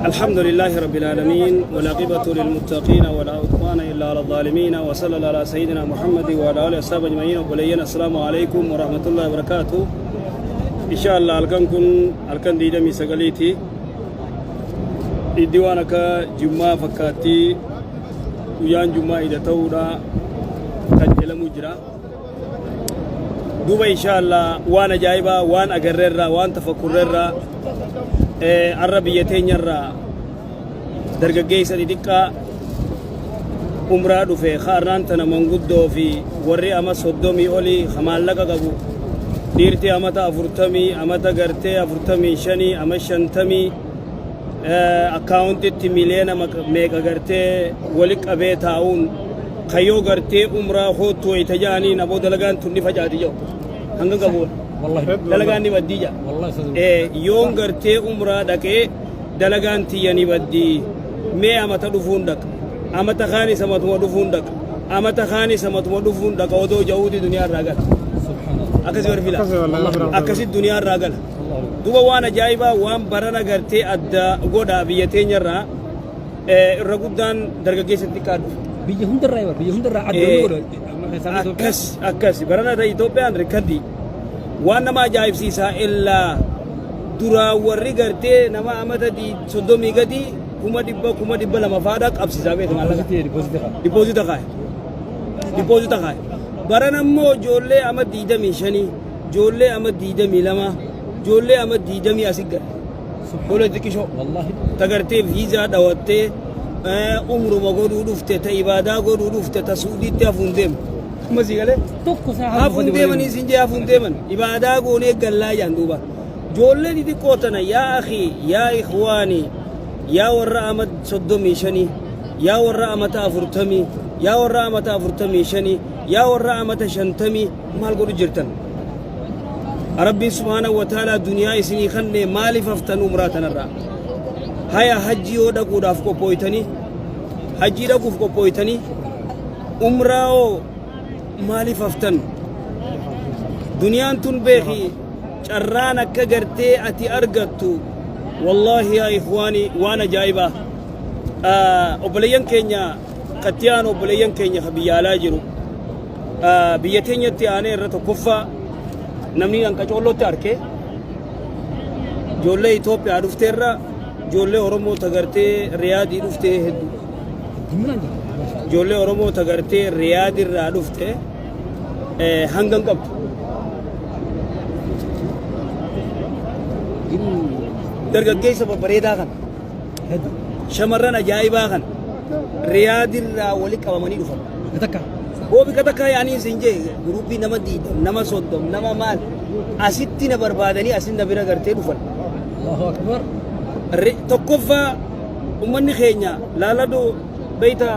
الحمد لله رب العالمين والعاقبة للمتقين ولا عدوان إلا على الظالمين وصلى الله على سيدنا محمد وعلى آله وصحبه أجمعين. وبلينا السلام عليكم ورحمة الله وبركاته. إن شاء الله halkan kun halkan 29ti. Iddi waan akka jummaa fakkaattii guyyaan jummaa ida ta'uudha kan jedhamu jira. Duuba insha Allah waan ajaa'ibaa waan agarreerraa, waan tafakkurreerraa, arra biyya teenyarraa dargaggeessa xixiqqaa umraa dhufe kaarraan tana manguddoo fi warri ama 30 olii ka maallaqa qabu, dhiirti amata 40, amata gartee 45, ama 50, akkaawuntitti miliyoona meeqa gartee wali qabee taa'uun kayyoo gartee umraa hoottu wayita ja'anii naboo dalagaan tun ni facaati jedhu hanga qabuun Wallahi. dalagaan ni baddii ja'a. Wallahi saduu. Yoon gartee umraa dhaqee dalagaan tiyya ni baddii, mee amata dhufuun dhaqa, amata kaanis amatuma dhufuun dhaqa, amata kaanis amatuma dhufuun dhaqa odoo ja'uuti duniyaa irraa gala. Subhanallah. Akkasi warri fila. Akkasi wallahi rabbi. Akkasi duniyaa irraa gala. Allah. Duuba waan ajaa'ibaa waan barana gartee adda godhaa biyya teenyarraa irra guddaan dargaggeessa xiqqaa dhufe. Biyya hundarraa bar biyya hundarraa adda godha. Akkas akkas barana irra Itoophiyaan rikkaddi. Waan nama ajaa'ibsiisaa illaa duraa warri gartee nama amata 30 gadi 100,000, 200,000 faadha qabsiisaa beekama maallaqa. Dipoozita kaa'e. Dipoozita kaa'e. Baran ammoo ijoollee ama 25, ijoollee ama 22, ijoollee ama 20 asi gala. Ijoollee xiqqishoo. Wallahi. Ta gartee viizaa dhawattee umruma godhuu dhufte, ta ibaadaa godhuu dhufte, ta Suudiitti hafuun deemu. Amma sii galee? Tokko isaa hafuun deemanii siin jee, hafuun deeman ibaadaa goonee gallaa jaan. Duuba ijoollee xixiqqoo tana, yaa akhi, yaa ikhwaani, yaa warra ama 35, yaa warra amata 40, yaa warra amata 45, yaa warra amata 50, maal godhu jirtan? Rabbiin subhaanahu wa ta'aalaa duniyaa isinii kanne, maaliif haftan umraa tanarraa? Haya, hajji yoo dhaquudhaaf qophooytanii, hajjii dhaquuf qophooytanii, umraa hoo maaliif haftan? Duniyaan tun beeki, carraan akka gartee ati argattu, wallaahi yaa ikhwaani, waan ajaa'ibaa. Obboleeyyan keenya kattiyaan, obboleeyyan keenya ka biyya alaa jiru, biyya teenyatti aanee irra tokkoffaa namni hanqacoollootti arke ijoollee Itoophiyaa dhufteerra ijoollee Oromoo tagartee Riyaadii dhuftee hedduu. Ijoollee Oromoo tagartee Riyaadirraa dhufte hanga hin qabdu. Dargaggeessa babbareedaa kana, shamarran ajaa'ibaa kana Riyaadirraa wali qabamanii dhufan. Takka. Boo bika takka yaanii isin jee, guruppii nama 20, nama 30, nama maal asitti na barbaadanii asin na bira gartee dhufan. Allahu akbar. Tokkoffaa ummanni keenya laaladhu beeyta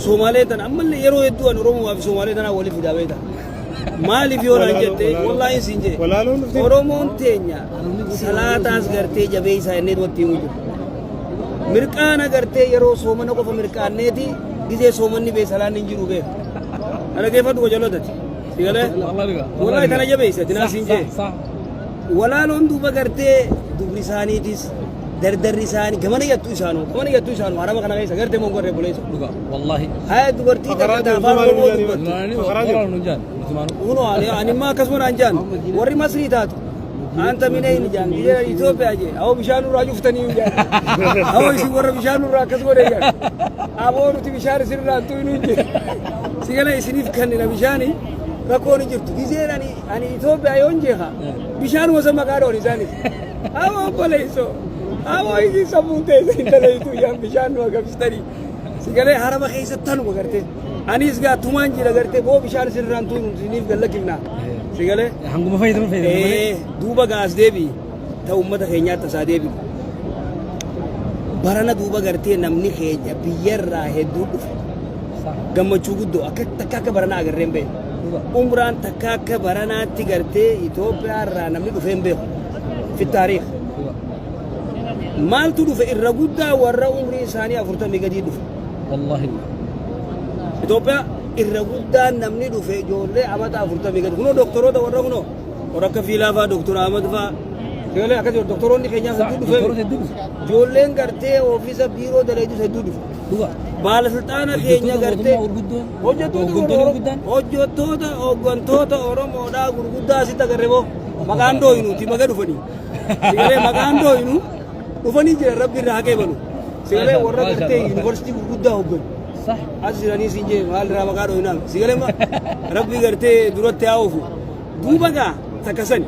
Somaalee tana ammallee yeroo hedduu ani Oromoo fi Somaalee tanaa waliif fidaa beeyta. Maaliif yoo naan jette, wallaahi siin jee, Walaaloon dhufte. Oromoon teenya salaataas gartee jabeessaa innee watti himu jiru. Mirqaana gartee yeroo soomana qofa mirqaanneeti, gizee soomanni bee salaanni hin jiru beeka. Kana geeffadhu qocolotati. Si galee? Wallaahi tana jabeessa tinaa siin jee. Sah. Walaaloon duuba gartee dubri isaaniitis dardarri isaanii gamana yattuu isaanuu, gamana yattuu isaanuu harama kana keessa gartee mongorree buleessa. Dhuga. Wallahi. Haya, dubartii takka Faqaraa ta jirtu afaan maal Oromoo jedhanii dubbattu. Faqaraa jirtu. Walaaloon jaan. Nutumaanu. Uno ani immoo akkasuma naan jaan warri Masrii taatu. Anta mineen jaan biyya Itoophiyaa jee, awoo bishaan nurraa cuftanii jaan, awoo isin warra bishaan nurraa akkas godhe jaan, aboo nuti bishaan isinirraa hin tuynu jee, si gala isiniif kennina bishaani, rakkoon hin jirtu. Gizeen ani Itoophiyaa yoon jeeqa bishaan wasa maqaa dhoon isaanis, awoo obboleessoo, awoo isin sammuun teessa hin dalaytu jaan, bishaan nu agamsitanii. Si galee? Harama keessa tanuma gartee anis gaa tumaan jira gartee, boo bishaan isinirraa hin tuynu, isiniif gallakifna. Si galee? Hanguma fayyadamu fayyadamu malee. Duuba gaas deebi ta ummata keenyaatti tasaa deebi. Barana duuba gartee namni keenya biyyarraa hedduu dhufe. Gammachuu guddoo akka takka akka baranaa agarree hin beeku. Umraan takka akka baranaatti gartee Itoophiyaa irraa namni dhufee hin beeku. Fi taariikh. Maaltu dhufe? Irra guddaa warra umrii isaanii 40 gadii dhufe. Wallahi. Itoophiyaa irra guddaan namni dhufe ijoollee amata 40 gadi. Kunoo doktoroota warra kunoo warra akka Fiilaa fa'aa, Doktor Ahmad fa'aa, Sigalee akkasii doktoroonni keenyaas hedduu dhufee. Doktoroota hedduu dhufe. Ijoolleen gartee ofiisa biiroo dalaydus hedduu dhufe. Dhuga. Baalasilxaana keenya Hojjettoota gartee mootummaa gurguddoon. hojjettoota Hooggantoonni gurguddaan. Hojjettoota hooggantoota Oromoodhaa gurguddaa asitti agarre boo maqaan dooynuuti maga dhufanii. Sigalee maqaan dooynu dhufanii jiran rabbi irraa haqee balu. Sigalee warra gartee yuunivarsiitii gurguddaa hoogganu. Sah. As jiranii siin jee maal irraa maqaa dooynaam. Sigalee rabbi gartee duratti haa oofu. Duuba gaa takka sani.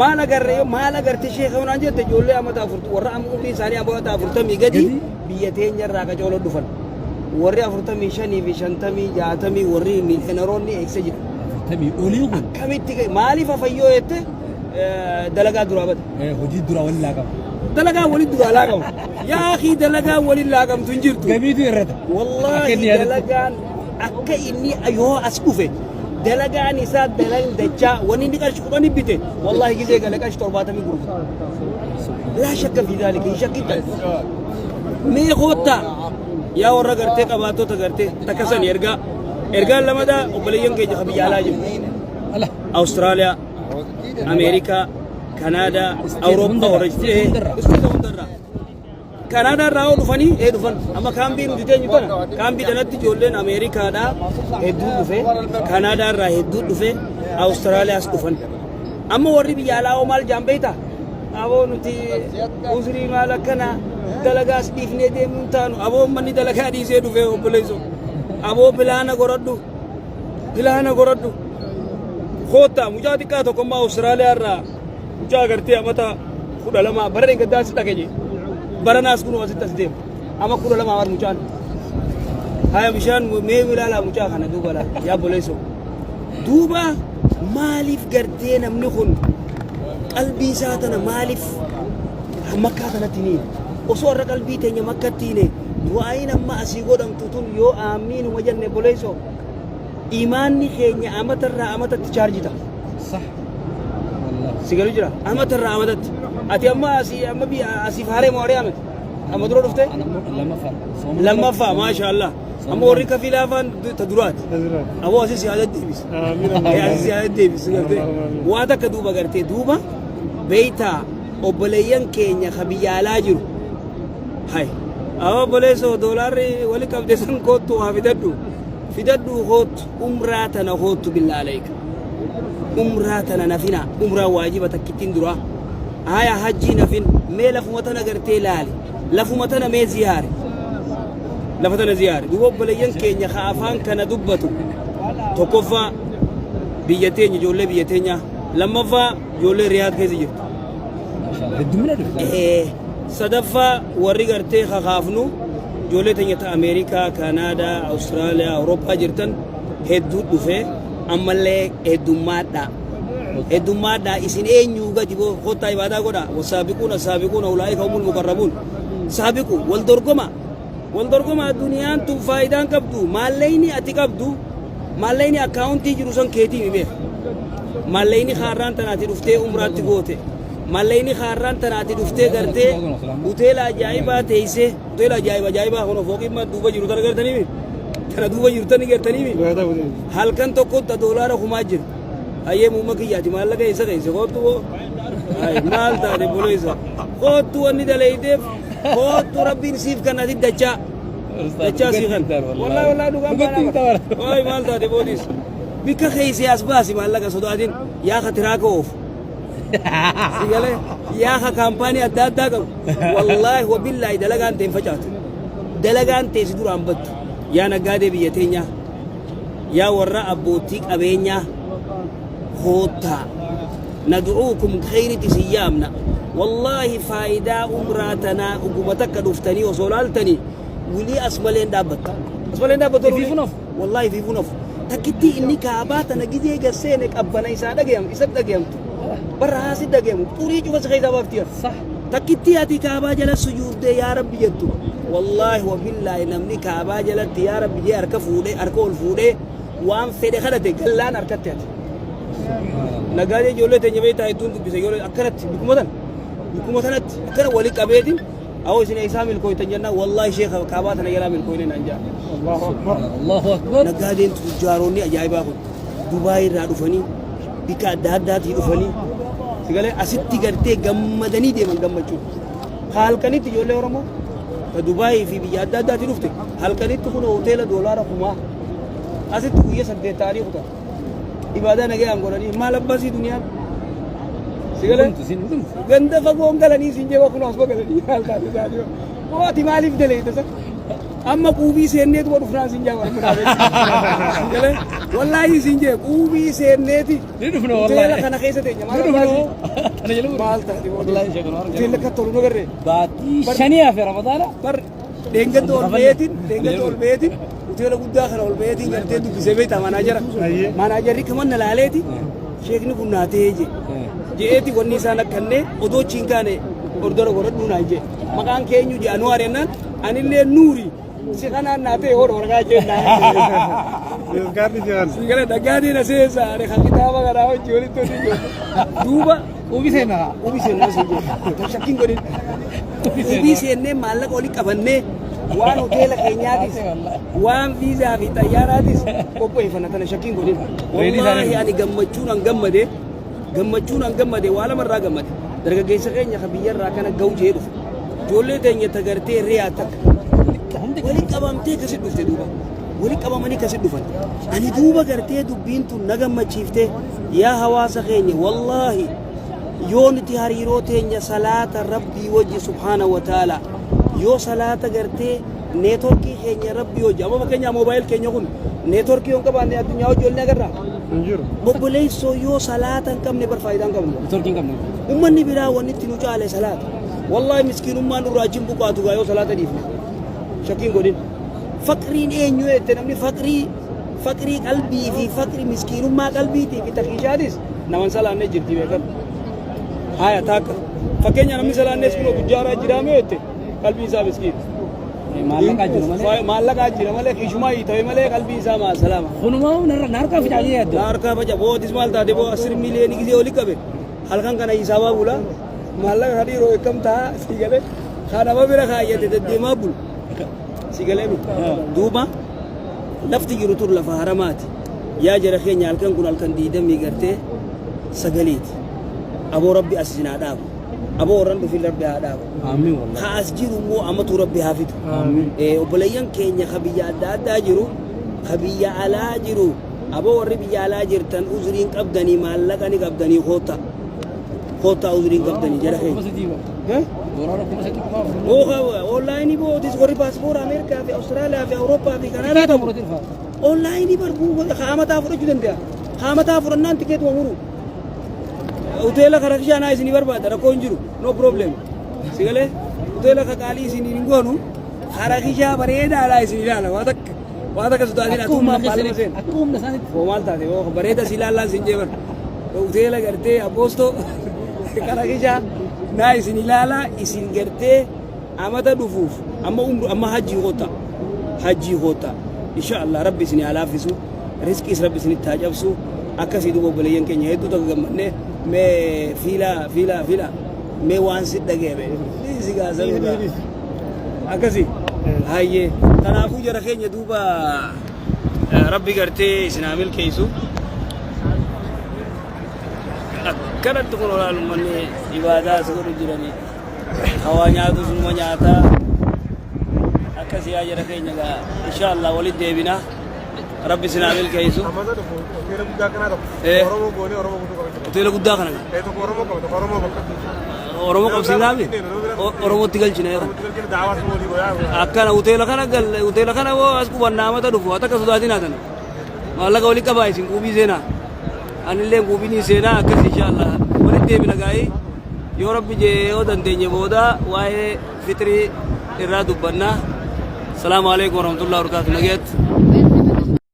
Maal agarre yoo maal agarte sheekha yoonaan jette ijoollee amata afur warra amma umrii isaanii amata 40 gadi biyya teenya irraa qacooloo dhufan. Warri 45 fi 50 60 warri miiltenaroonni eegsa jira. 40 olii kun. Akkamitti maaliif afayyoo jette dalagaa duraa bada. Hojii duraa waliin laaqama. Dalagaa waliin duraa laaqama. Yaa akii dalagaa waliin laaqamtu hin jirtu. Gabiitu irrata. Akka Wallaahi inni yaadatti. Dalagaan akka inni yoo as dhufe dalagaan isaa dalan dachaa wanni inni qarshi 10 bite wallaahi gizee gale qarshi 70 gurgura. Laa shakka fi dhaalika hin shakkitan. Mee koottaa yaa warra gartee qabaattota gartee takka sani ergaa ergaan lamadaa obboleeyyan keenya ka biyya alaa jiru. Ala. Awustiraaliyaa, Ameerikaa, Kanaadaa, Awurooppaa warra State hundarraa. State hundarraa. Kanaadaa irraa hoo dhufanii ee dhufan. Amma kaambii nuti teenyu tana kaambii tanatti ijoolleen Ameerikaadhaa hedduu dhufe, Kanaadaa irraa hedduu dhufe, Awustiraaliyaas dhufan. Amma warri biyya alaa hoo maal jaan beektaa? Aboo nuti uzrii maal akkana dalagaas dhiifnee deemuu hin taanu. Aboo manni dalagaa dhiisee dhufe obboleessoo. Aboo pilaana godhadhu. Pilaana godhadhu. Koottaa mucaa xiqqaa tokko immoo Awustiraaliyaa irraa Mucaa agartee amata 12 bara dheengaddaa asi dhaqe jee. Baranaas kunoo asitti as deema. Ama 12 war mucaan. Haya bishaan mee ilaalaa mucaa kana duuba laal yaa obboleessoo. Duuba maaliif gartee namni kun qalbii isaa tana maaliif makkaa tanatti ni osoo har'a qalbii teenya makkatti hine du'aa'iin amma asii godhamtu tun yoo aamiinuma jenne obboleessoo imaanni keenya amatarraa amatatti chaarjii ta'a. Sah. Wallahi. Si galu jira. Amata irraa amatatti. Ati amma asii amma biyya asiif haaree moo haaree amati? Amma dura dhuftee? Ana immoo lammaffaa. Sooma Lammaffaa maasha Allah. Amma warri kafiilaa afaan ta duraati. Aboo asii si haa deddeebisu. Asii si haa deddeebisu gartee. Waa takka duuba gartee duuba beeytaa obboleeyyan keenya ka biyya alaa jiru. Hay. Aboo obboleessoo doolaarri wali qabde san koottu haa fidadhu. Fidadhuu koottu umraa tana koottu billaa aleeka. Umraa tana nafinaa umraa waajiba takkittiin duraa haya hajjii nafin mee lafuma tana gartee laali lafuma tana mee ziyaari lafa tana ziyaari duuba obboleeyyan keenya ka afaan kana dubbatu tokkoffaa biyya teenya ijoollee biyya teenya lammaffaa ijoollee riyaad keessa jirtu Heddumina dhufe. Sadaffaa warri gartee kakaafnu ijoollee teenya ta Ameerikaa, Kaanaadaa, Awustiraaliyaa, Awurooppaa jirtan hedduu dhufe ammallee heddummaadhaa. Heddummaadhaa isin eenyuu gadi boo kottaa ibaadaa godhaa. Wasaabiquuna saabiquuna ulaa'ika humul muqarrabuun. Saabiqu wal dorgoma. Wal dorgoma addunyaan tun faayidaan qabdu maalleyni ati qabdu maalleyni akkaawuntii jiru san keetii mi beeka. Maalleyni kaarraan tana ati dhuftee umraatti goote. Maalleyni kaarraan tana ati dhuftee gartee hoteela ajaa'ibaa teessee hoteela ajaa'iba ajaa'ibaa kun fooqii duuba jiru tana gartanii tana duuba jiru tani gartanii halkan tokkotti doolaara kumaa jira. Hayyee muumma kiyyaati maallaqa eessa keessa koottu boo. Maal taate buleessa. Koottu wanni daleeydeef koottu rabbiin siif kan ati dachaa. Dachaa sii kan. Wallahi wallahi dhugaan baanaa. Waay maal taate boodiis. Bikka keessee as baasi maallaqa sodaatin yaa ka tiraaka oofu. Si galee yaa ka kaampaanii adda addaa qabu. Wallaahi wabillaahi dalagaan ta'e hin facaatu. Dalagaan ta'e si duraan battu. Yaa naggaadee biyya teenyaa. Yaa warra abbootii qabeenyaa koottaa. Nad'uukum khayritti isin yaamna. Wallaahi faayidaa umraa tanaa dhuguma takka dhuftanii osoo laaltanii wilii as malee hin dhaabbattu. As malee hin dhaabbattu. Ifiifuu nafu. Wallaahi ifiifuu nafu. Takkittii inni kaabaa tana gizee gad seene qabbana isaa dhagayam isa dhagayamtu. Barra haasi dhagayamu xurii cufa si keessaa baafti. Sah. Takkittii ati kaabaa jala sujuuddee yaa rabbi jettu. Wallaahi wabillaahi namni kaabaa jalatti yaa rabbi jee harka fuudhee harka ol fuudhee waan fedhe kadhate gallaan harkatti ati. Nagaadee ijoollee teenya beektaa hedduun dubbisa ijoollee akkanatti bikkuma tana bikkuma tanatti akkana wali qabeetiin awoo isin eessaa milkooytan jennaan wallaahi sheekha kaabaa tana jalaa milkooyne naan jaa. Allahu Akbar. Naggaadeen tujjaaroonni ajaa'ibaa kun Dubaay irraa dhufanii bikka adda addaatii dhufanii Si galee asitti gartee gammadanii deeman gammachuun. Halkanitti ijoollee Oromoo ka Dubaayii fi biyya adda addaatii dhufte halkanitti kun hoteela doolaara kumaa asitti guyya 8 ta'anii kutan. Ibaadaa nagayaan godhanii maal abbasii duniyaan. Si galee ganda fagoon galanii siin jee kun asuma galanii maal taate isaanii. Hoo ati maaliif daleeyta sa? Amma quubii seenneetuma dhufnaan siin jaa warra munaafiqni. Galee wallaahi siin jee quubii seenneeti. Ni dhufna Hoteela wallaahi. kana keessa teenya Ni maal dhufna. abbaa Kana jala maal taate Wallaahi sheekh Anwar. Hoteela akka tolu nu agarree. Baatii shanii hafe Ramadaana. Bar dheengadda ol ba'eetiin dheengadda ol ba'eetiin hoteela guddaa kana ol ba'eetiin gartee dubbisee beektaa maanaajara. Maanaajarri kaman na laaleeti sheekni kun naa ta'ee jee. Je'eeti wanni isaan akkannee odoo achi hin kaane ordora godhadhuu naan jee. Maqaan keenyu jee Anuwaar jennaan anillee Nuuri si kanaan naa ta'e hor waraqaa jee naan. Gaarri jiran. Si gara dhagaatiin aseessa ani kan kitaaba kanaa hojii walitti hojii jiru. Duuba Quubii seenaa. qubii seennaa si jee. Shakkiin godhin. Qubii seennee maallaqa olii qabannee waan hoteela keenyaatis waan viizaa fi xayyaaraatis qopheeffanna tana shakkiin godhin. Wallaahi ani gammachuun an gammade gammachuun an gammade waa lamarraa gammade. Dargaggeessa keenya ka biyyarraa kana ga'u jee dhufe. Ijoollee teenya tagartee riyaa takka wali qabamtee kasi dhufte duuba. Wali qabamanii kasi dhufan. Ani duuba gartee dubbiin tun na gammachiifte yaa hawaasa keenya wallaahi yoo nuti hariiroo teenya salaata rabbii wajji subhaana wa ta'ala yoo salaata gartee neetworkii keenya rabbii wajji amma fakkeenyaa moobaayil keenya kun neetworkii yoo hin qabaanne addunyaa wajji wal ni agarraa Hin jiru. obboleessoo yoo salaata hin qabne bar faayidaa hin qabnu Neetworkii hin qabnu. ummanni biraa wanni itti nu caale salaata wallaahi miskiinummaan nurraa achiin buqaatu gaa yoo salaata dhiifne shakkiin godhin faqriin eenyu jette namni faqrii faqrii qalbii fi faqrii miskiinummaa qalbiitii fi takiishaatis naman salaanne jirti beekan haya taakka fakkeenya namni salaannes kunoo tujjaaraa jiraame jette qalbiin isaa miskiin Maallaqaa jiru malee. Maallaqaa jira malee kiishumaa hiitame malee qalbiin isaa maa salaama. Kunumaa narra harkaa ficaanii yaaddu. Harkaa faca bootis maal taate boo asir miiliyoonii gisee oli qabe halkan kana hisaabaa bula maallaqa kan dhiiroo akkam ta'a si galee kan nama bira kaayyate deddeemaa bulu si galee mi duuba lafti jiru tun lafa haramaati yaa jara keenya halkan kun halkan diidamii gartee sagaliiti aboo rabbi as isin haa dhaabu aboo warran dhufin rabbi haa dhaabu Amiin wallahi. ka as jiru immoo amatu rabbi haa fidu. Amiin. Obboleeyyan keenya ka biyya adda addaa jiru, ka biyya alaa jiru, aboo warri biyya alaa jirtan uzriin qabdanii maallaqa ni qabdanii koottaa. Koottaa uzriin qabdanii jara Kuma keenya. sadii ba. Eh? Doolaara 3,400. Ooka onlaayinii bootis warri paaspoora Ameerikaa fi Awustiraaliyaa fi Awurooppaa fi Kanaadaa Tikeeta qabu. murate dhufa. Onlaayinii barbuu kaamataa fudhachuu danda'a. Kaamataa fudhannaan tikeetuma muru. Hoteela karaa kishaanaa isinii barbaada rakkoo hin jiru. No problem. Si galee hoteela ka qaalii isinii hin goonu karaa kishaa bareedaadhaa isin ilaala. Waa takka waa takka sodaatiin Akka humna atummaan baalama keessanitti. seena. Akka humna isaanitti. Hoo maal taate hoo bareeda si ilaallaan sin jeeban. Hoteela gartee aboostoo karaa kishaa naa isin ilaalaa isin gartee amata dhufuuf amma umru amma hajjii koota hajjii koota insha Allah rabbi isin haa laaffisu. Rizqiis rabbi isinitti haa cabsu. Akkasii duuba obboleeyyan keenya hedduu takka gammadne mee fiilaa fiilaa fiilaa mee waan si dhaga'ame dhiisi gaasanuudha. Akkasii hayyee kanaafuu jara keenya duuba rabbi gartee isin haa milkeessu. Akkanatti kun olaalummanni ibaadaa as godhu jiranii. Hawaa nyaatu sunuma nyaataa. Akkasii yaa jara keenya gaa insha Allah walitti deebina. Rabbi isin haa milkeessu. Amata dhufu hoteela guddaa kanaa tokko. Oromoo goonee Oromoo guutuu qaba jechuudha. Hoteela guddaa kana. Tokko Oromoo qaba tokko Oromoo bakka. Oromoo qabsiisaami? Oromootti galchina jedhan. Oromootti galchina da'awaa sun walii godhaa. Akkana hoteela kana gal hoteela kana hoo as qubannaa amata dhufu haa takka sodaatin haa tana. Maallaqa walii qabaa isin quubii seenaa. Anillee quubiin seenaa akkas insha Allah. Walitti deebina gaa'ii yoo rabbi jee yoo dandeenye booda waa'ee fixrii irraa dubbannaa. Salaamu alaikum warahmatullahi wabarakatuh. Nageetti.